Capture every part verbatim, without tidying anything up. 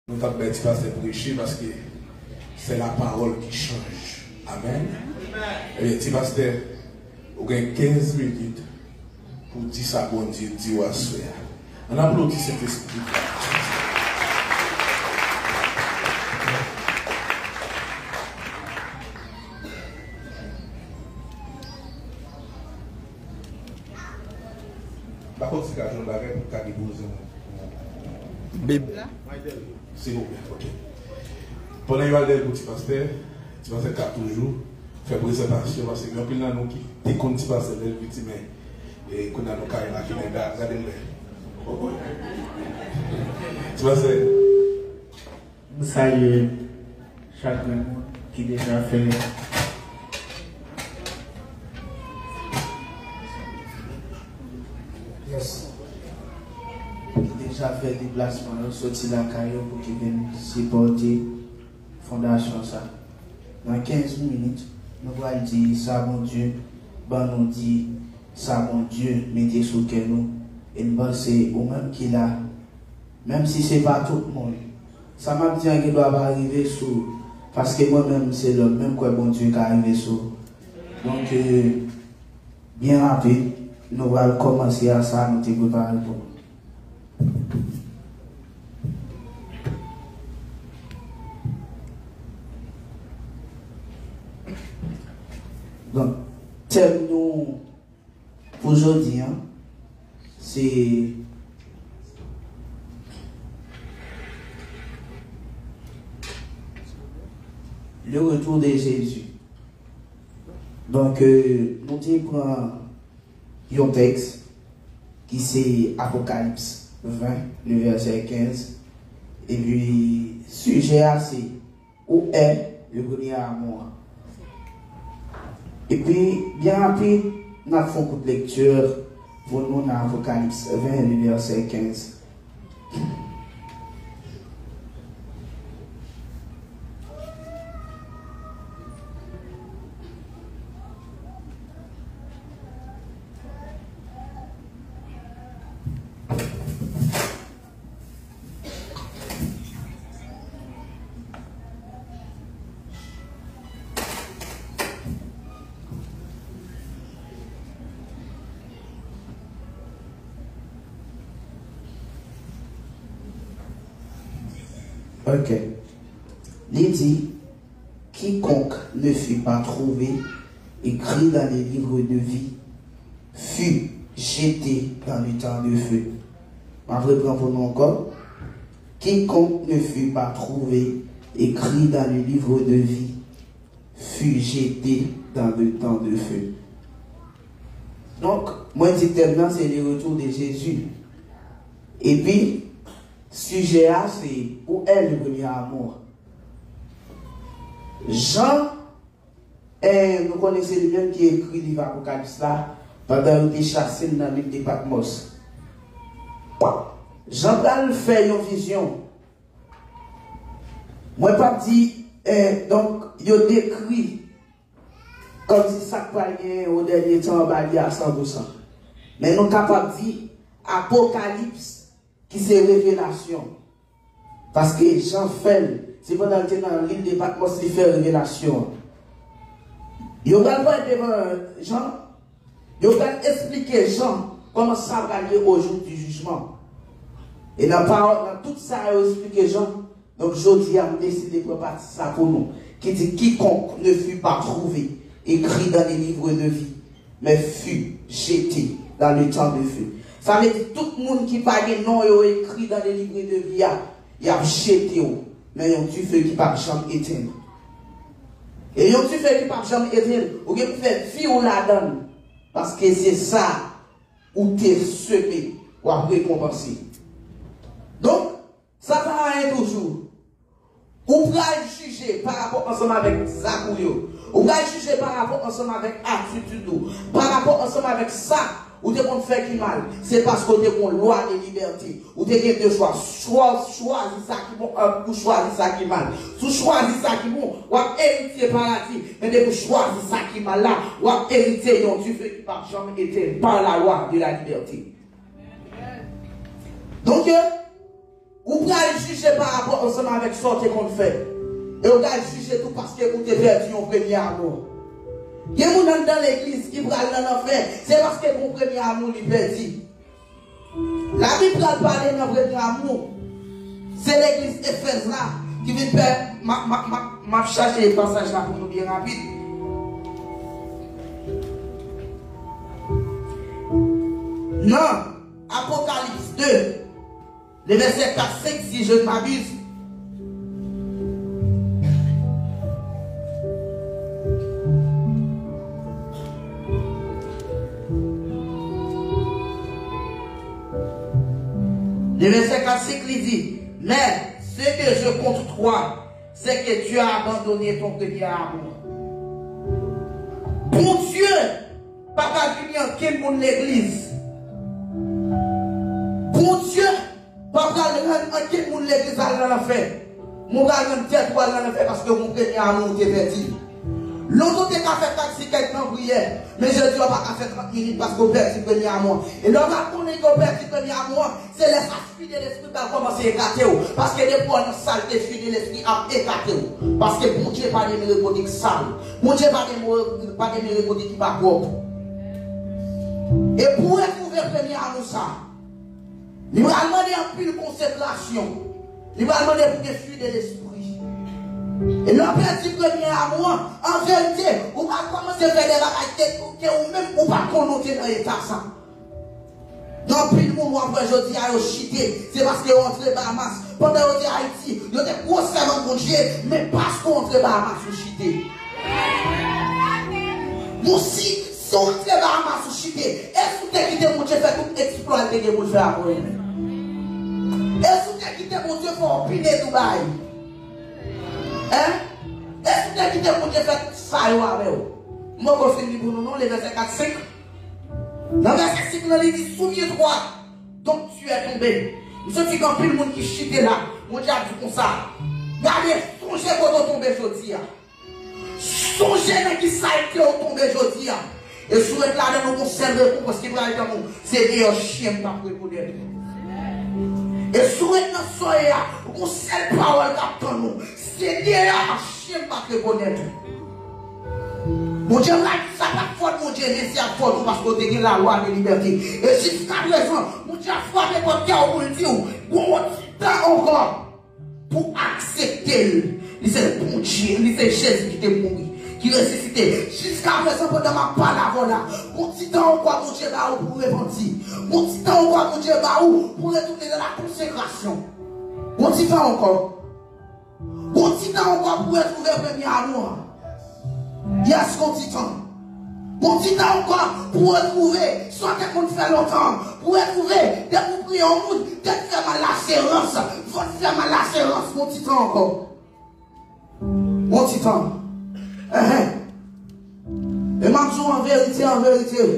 Nou t ap bay ti pastè preche paske c'est la parole qui change. Amen. Ebyen, ti pastè, ou gen kenz minit pou w di sa Bondye di w aswè a. Ann aplodi Sentespri. M pa konn si ka jwenn bagay pou m ka depoze yon, yon, yon, yon. Bib. Silvouplè, ok. Pandan yo al dèyè pou ti pastè, ti pastè ka toujou fè prezantasyon, paske gen anpil nan nou ki te konn ti pastè lè l piti, men, e, kounye a nou ka remake, men ga-, gade m byen. Ti pastè. M salye chak grenn moun ki deja fè. Yes. Ki deja fè deplasman yo, soti lakay yo pou ki vin sipòte fondasyon sa. Nan kenz minit, nou pral di sa Bondye ban nou di, sa Bondye mete sou kè nou. E m panse ou menm ki la, menm si se pa tout moun, sa m ap di an gen dwa pa rive sou ou, paske mwen menm se lòm, men m kwè Bondye ka rive sou ou. Donk, euh, byen rapid, nou pral kòmanse a sa nou te prepare pou nou. Donk, tèm nou pou jodi a, se le retour de Jésus. Donk, euh, nou te pran yon tèks ki se Apokalips ven, le vèsè kenz. Epi, sijè a se, où est le premier amour? Epi, byen rapid, n ap fè yon kout lekti pou nou nan Apokalips ven, le vèsè kenz. Ok. Li di, quiconque ne fut pas trouvé écrit dans le livre de vie fut jeté dans l'étang de feu. M ap repran pou nou ankò. Quiconque ne fut pas trouvé écrit dans le livre de vie fut jeté dans l'étang de feu. Donk, mwen di tèm nan se le retour de Jésus. Epi, sijè a se, où est le premier amour? Jan E, nou konnen se li menm ki ekri liv Apokalips la, pandan yo te chase l nan lil de Patmòs. Jan pral fè yon vizyon. Mwen p ap di, e, donk, yo dekri kòmsi sa k pral genyen o dènye tan anba li a san pou san. Men nou kapab di, Apokalips ki se revelasyon. Paske Jan fè l, se pandan l te nan lil de Patmòs li fè revelasyon an. Yo pral pran devan Jan, yo pral esplike Jan kòman sa pral ye o jou di jijman. E nan pawòl, nan tout sa yo esplike Jan, donk jodi a m deside pran pati sa pou nou, ki di, quiconque ne fut pas trouvé écrit dans le livre de vie mais fut jeté dans l'étang de feu. Sa vle di tout moun ki pa gen non yo ekri dans le livre de vie a, y ap jete w nan yon dife ki p ap janm etenn. E yon dife ki p ap janm etenn, ou gen pou fè vi w ladan l, paske se sa ou te seme, w ap rekonpanse. Donk, sa pa anyen toujou. Ou pral jije pa rapò ansanm avèk zak ou yo. Ou pral jije pa rapò ansanm avèk atitid ou. Pa rapò ansanm avèk sa ou te konn fè ki mal. Se paske w te gon lwa de libète. Ou te gen de chwa. Chwa, chwazi sa ki bon, an, ou chwazi sa ki mal. Si w chwazi sa ki bon, w ap eritye paradi. Men depi w chwazi sa ki mal la, w ap eritye yon dife ki p ap janm etenn, par la loi de la liberté. Donk, Ou pral jije pa rapò ansanm avèk sa w te konn fè. E ou pral jije tou paske ou te pèdi yon premye amou. Gen moun anndan legliz ki pral nan lanfè, se paske gon premye amou li pèdi. Labib pral pale nan premye amou. Se legliz Efèz la ki vin pè, m ap, m ap, m ap, m ap chache pasaj la pou nou byen rapid. Nan Apokalips de, le vèsè kat, senk, si je ne m'abuse. Le vèsè kat, senk, li di, mais ce que je compte toi, c'est que tu as abandonné ton premier amour. Bondye pa pral pini ankenn moun legliz. Bondye pa pral rann ankenn moun legliz al nan lanfè. Moun pral rann tèt ou al nan lanfè paske yon premye amou ou te pèdi. Lontan w te ka fè kat si kèk nan priyè, men jodi a w pa ka fè trant minit paske w pèdi premye amou an. E lè w pral konnen ke w pèdi premye amou an, se lè sa fwi de lespri pral kòmanse ekate w. Paske depi w nan salte, fwi de lespri ap ekate w. Paske Bondye pa demere kote k sal. Bondye pa demere, pa demere kote ki pa pwòp. E pou w retwouve premye amou sa, li pral mande anpil konsantrasyon. Li pral mande pou gen fwi de lespri. E lè w pèdi premye amou an, an verite, ou pral kòmanse fè de bagay ke, ke ou menm ou pa konnen w te nan eta sa. Gen anpil moun w ap wè jodi a yo chite, se paske yo antre Bahamas. Pandan yo te Ayiti, yo te gwo sèvant Bondye, men paske w antre Bahamas, ou chite. Bon, si, si w antre Bahamas, ou chite, e si w te kite Bondye fè tout eksplwa l te gen pou l fè avè w? E si w te kite Bondye fè w pile Dubai? Hein? E si w te kite Bondye fè tout sa yo avè w? M poko fin li pou nou non, le vèsè kat, senk. Nan vèsè senk lan, li di, souviens-toi donc tu es tombé. M santi gen anpil moun ki chite la. Bondye ap di konsa, gade, sonje kote w tonbe jodi a. Sonje nan ki salte w tonbe jodi a. E si w ret ladan l, ou gon sèl rekonpans ki pral tann ou, se deyò chen m t ap rekonèt ou. E si w ret nan sa w ye a, ou gon sèl pawòl k ap tann ou, se deyò chen m pa t rekonèt ou. Bondye pral di sa pa t fòt Bondye, men se ap fòt ou paske w te gen lalwa de libète. E jiskaprezan, Bondye ap frape pòt kè w pou l di w, gon ti tan ankò pou aksepte l. Li se Bondye, li se Jezi ki te mouri, ki resisite. Jiskaprezan, pandan m ap pale avè w la, gon ti tan ankò Bondye ba ou pou repanti. Gon ti tan ankò Bondye ba ou pou retounen nan la konsekrasyon. Gon ti tan ankò. Gon ti tan ankò pou retwouve premye amou an. Yes, gon ti tan. Gon ti tan ankò pou retwouve sa w te konn fè lontan. Pou retwouve, depi w priye yon moun, tèt fè mal laserans, vant fè mal laserans, gon ti tan ankò. Gon ti tan. Enhen. E m ap di w an verite, an verite,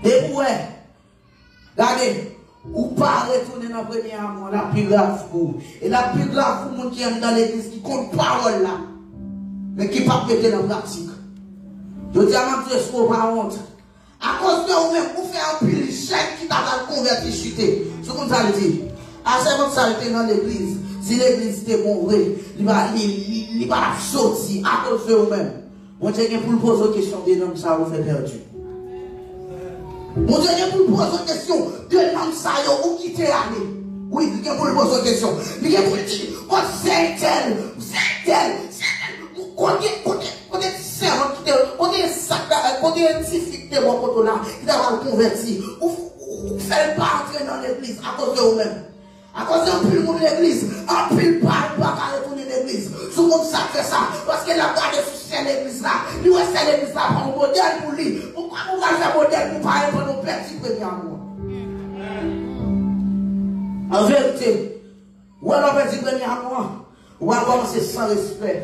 depi w wè, gade, ou pa retounen nan premye amou an, l ap pi grav pou ou. E l ap pi grav pou moun ki anndan legliz, ki konn pawòl la, men ki p ap mete l an pratik. Jodi a, m ap di w, èske w pa wont? Akoz de ou menm, ou fè anpil jèn ki ta pral konvèti chite. Si w konn sa l di, a sèvant sa l te nan legliz, si legliz te bon vre, li pa, li, li, li pa t ap soti akoz de ou menm. Bondye gen pou l poze w kesyon de nanm sa yo ou fè pèdi. Bondye gen pou l poze w kesyon de nanm sa yo ou kite ale. Wi, li gen pou l poze w kesyon. Li gen pou l di, o, sè entèl, sè entèl, sè entèl, kote, kote, kote ti sèvant ki te, kote sa, kote ti fi ki te bò kote w la, ki ta pral konvèti. Ou, ou, ou fè l pa antre nan legliz akoz de ou menm. Akoz de anpil moun legliz, anpil paran pa ka retounen legliz. Si w konn sa k fè sa, paske l ap gade sou sè legliz la, li wè sè legliz la pa yon modèl pou li. Poukisa ou pral fè modèl pou paran pandan w pèdi premye amou an? An verite, ou wè lè w pèdi premye amou an, ou pral kòmanse san respè.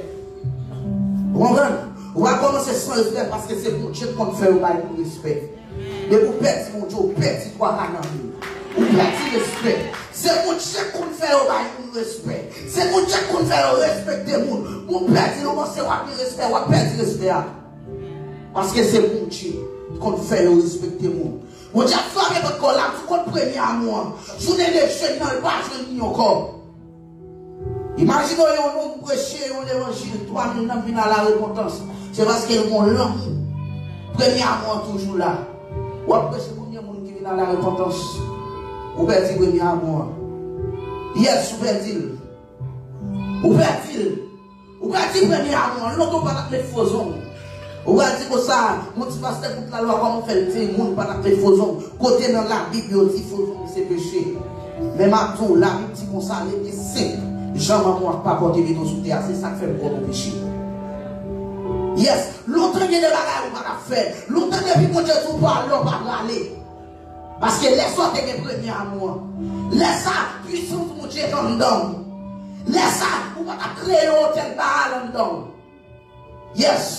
Ou konprann? Ou pral kòmanse san respè paske se Bondye k konn fè yo bay moun respè. Depi w pèdi Bondye, ou pèdi twa kanal yo. Ou pèdi respè. Se Bondye k konn fè yo bay moun respè. Se Bondye k konn fè yo respekte moun. Ou pèdi l, ou panse w ap gen respè, w ap pèdi respè a. Paske se Bondye k konn fè yo respekte moun. Bondye ap frape pòt kò w la, sou kont premye amou an. Jounen de jèn nan, li pa jwenn li ankò. Imajine w yon nonm preche yon levanjil, twa mil nanm vin a la repantans. Se paske l gon lanmou. Premye amou an toujou la. W ap preche konbyen moun ki vin a la repantans? Ou pèdi premye amou an. Yes, ou pèdi l. Ou pèdi l. Ou pral di premye amou an, lontan w pa t ap met fo zong. Ou pral di konsa, mon ti pastè kout lalwa, kòman w fè l di moun pa t ap met fo zong? Kote nan Labib yo di fo zong se peche? Men m ap di w, Labib di konsa, legliz senp, jan manman w ap papòte met w sou tè a, se sa k fè m konnen w peche. Yes, lontan gen de bagay ou pa t ap fè, lontan depi Bondye di w prale, w pa prale. Paske lè sa w te gen premye amou an, lè sa pwisans Bondye te anndan w. Lè sa ou pa t ap kreye yon otèl Baal anndan w. Yes.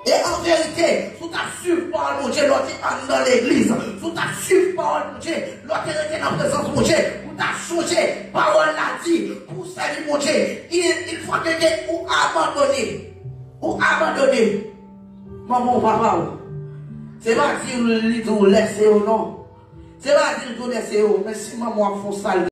E an verite, si w t ap swiv pawòl Bondye lè w te anndan legliz, si w t ap swiv pawòl Bondye lè w te rete nan prezans Bondye, ou t ap sonje pawòl la di pou w sèvi Bondye. Il, il faut que ou abandone. Ou abandone. Manman w, papa w. Se pa di li di w lèse yo non. Se pa di l di w lèse yo, men si manman w ap fè w sa l